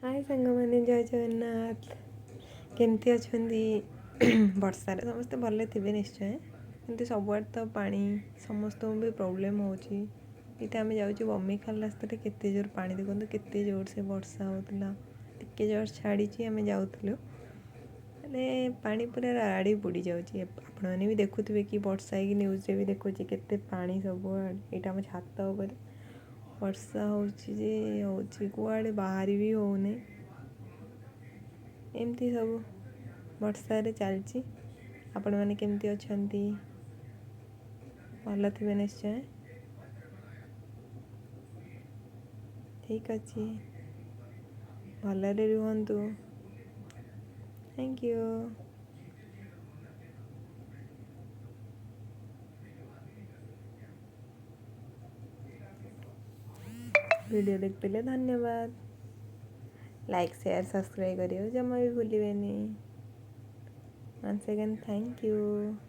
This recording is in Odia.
ହାଏ ସାଙ୍ଗମାନେ, ଜୟ ଜଗନ୍ନାଥ। କେମିତି ଅଛନ୍ତି? ବର୍ଷାରେ ସମସ୍ତେ ଭଲରେ ଥିବେ ନିଶ୍ଚୟ। କିନ୍ତୁ ସବୁଆଡ଼େ ତ ପାଣି, ସମସ୍ତଙ୍କୁ ବି ପ୍ରୋବ୍ଲେମ୍ ହେଉଛି। ଏଇଟା ଆମେ ଯାଉଛୁ ବମିଖାଲ ରାସ୍ତାରେ, କେତେ ଜୋର ପାଣି ଦେଖନ୍ତୁ, କେତେ ଜୋରସେ ବର୍ଷା ହେଉଥିଲା। ଟିକେ ଜଷ୍ଟ ଛାଡ଼ିଛି, ଆମେ ଯାଉଥିଲୁ, ମାନେ ପାଣି ପୁରା ରାଡ଼ି ବୁଡ଼ି ଯାଉଛି। ଆପଣମାନେ ବି ଦେଖୁଥିବେ କି ବର୍ଷା ହେଇକି ନ୍ୟୁଜ୍ରେ ବି ଦେଖୁଛି କେତେ ପାଣି ସବୁଆଡ଼େ। ଏଇଟା ଆମ ଛାତ ଉପରେ ବର୍ଷା ହେଉଛି ଯେ ହେଉଛି, କୁଆଡ଼େ ବାହାରି ବି ହେଉନି। ଏମିତି ସବୁ ବର୍ଷାରେ ଚାଲିଛି। ଆପଣମାନେ କେମିତି ଅଛନ୍ତି? ଭଲ ଥିବେ ନିଶ୍ଚୟ। ଠିକ୍ ଅଛି, ଭଲରେ ରୁହନ୍ତୁ। Thank you. Video ଦେଖିଥିଲେ ଧନ୍ୟବାଦ। ଲାଇକ୍, ସେୟାର, ସବସ୍କ୍ରାଇବ୍ କରିବାକୁ ଜମା ବି ଭୁଲିବେନି। Once again thank you.